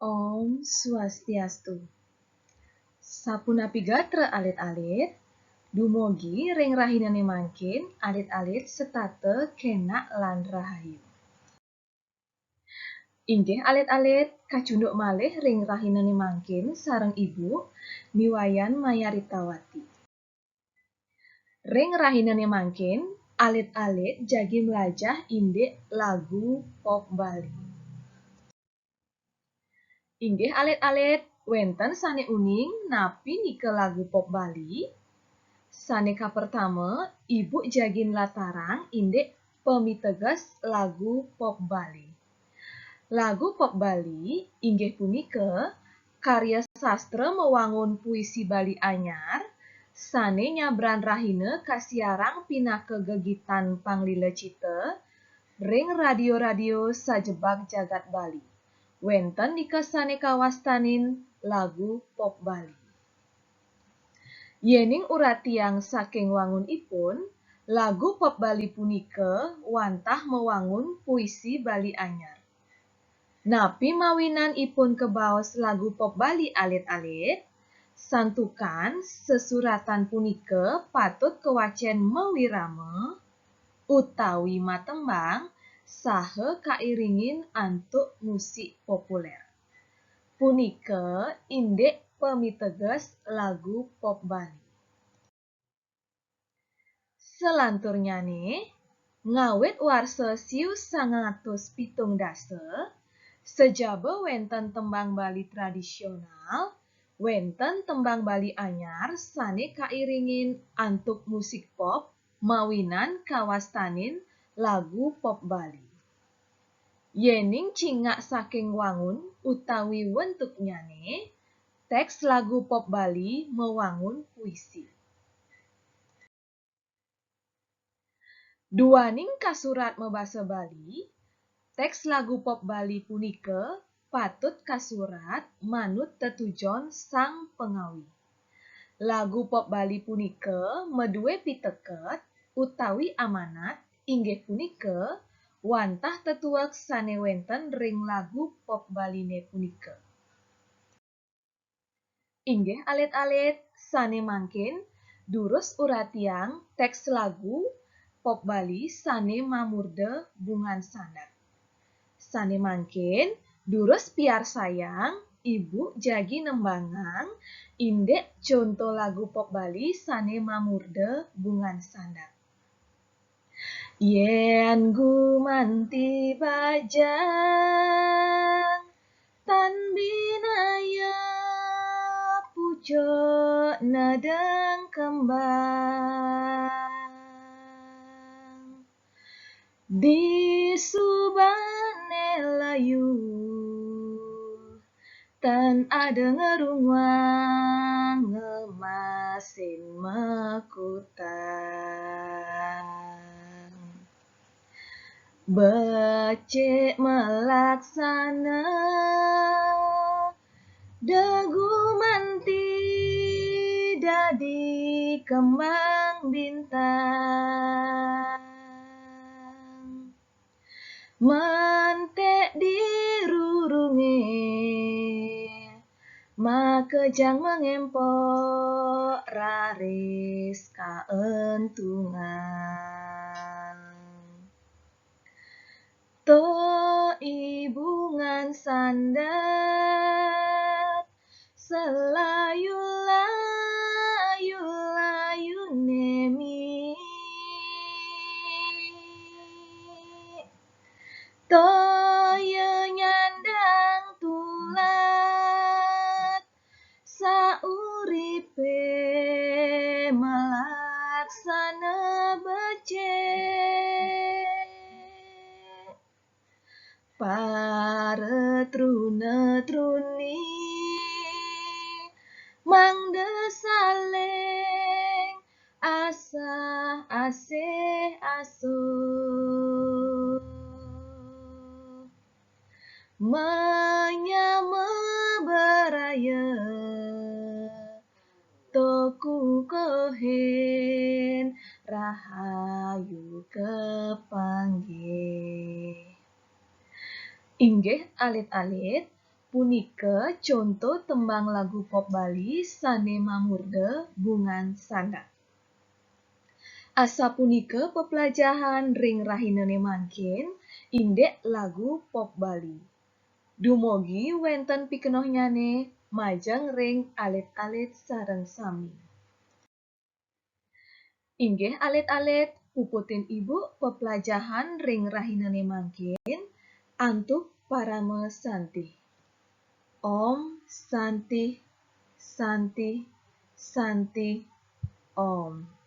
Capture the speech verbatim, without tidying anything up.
Om Swastiastu. Sapunapi gatra alit-alit, dumugi ring rahinane mangkin alit-alit setata kenak lan rahayu. Inggih alit-alit, kacunduk malih ring rahinane mangkin sareng Ibu, Ni Wayan Mayaritawati. Ring rahinane mangkin, alit-alit jagi mlajah indik lagu pop Bali. Inggih alit-alit, wenten sane uning napi nika lagu pop Bali? Sane kapertama, Ibu jagi nlatarang indik pamiteges lagu pop Bali. Lagu pop Bali inggih punika karya sastra mawangun puisi Bali anyar sane nyabran rahina kasiarang pinaka gegitan panglila cita ring radio-radio sajebag jagat Bali. Wenten nika sane kawastanin lagu pop Bali. Yening uratiang saking wangunipun, lagu pop Bali punika wantah mawangun puisi Bali anyar. Napi mawinan ipun kabaos lagu pop Bali alit-alit? Santukan sesuratan punika patut kawacen mawirama utawi matembang saha kairingin antuk musik populer. Punika indik pamiteges lagu pop Bali. Salanturnyane, ngawit warsa siu sangang atus pitung dasa, sajaba wenten tembang Bali tradisional, wenten tembang Bali anyar sane kairingin antuk musik pop mawinan kawastanin lagu pop Bali. Yening cingak saking wangun utawi wentuknyane, teks lagu pop Bali mawangun puisi. Duaning kasurat mabasa Bali, teks lagu pop Bali punika patut kasurat manut tetujon sang pangawi. Lagu pop Bali punika madue piteket utawi amanat, inggih punika wantah tetuek sane wenten ring lagu pop Baline punika. Inggih alit-alit, sane mangkin durus uratiang teks lagu pop Bali sane mamurda Bungan Sandat. Sane mangkin durus piarsayang Ibu jagi nembangang indik conto lagu pop Bali sane mamurda Bungan Sandat. Yen gumanti bajang tan binaya pucuk nedeng kembang. Di subane layu tan ada ngerunguang ngemasin makutang. Becik malaksana da gumanti dadi kembang bintang. Mentek di rurunge, makejang mangempok raris kaentungan. To i Bungan Sandat, selayu-layu-layune mie. Toya nyandang tulat, sauripe malaksana becik. Para truna-truni mangda saling asah asih asuh. Manyama beraya toku kohin rahayu kepanggih. Inggih alit-alit, Punika conto tembang lagu pop Bali sane mamurda Bungan Sandak. Asapunika peplajahan ring rahinane mangkin, indik lagu pop Bali. Dumugi wenten pikenohnyane majeng ring alit-alit sareng sami. Inggih alit-alit, puputin Ibu peplajahan ring rahinane mangkin, antuk parama santi. Om Santi, Santi, Santi, Om.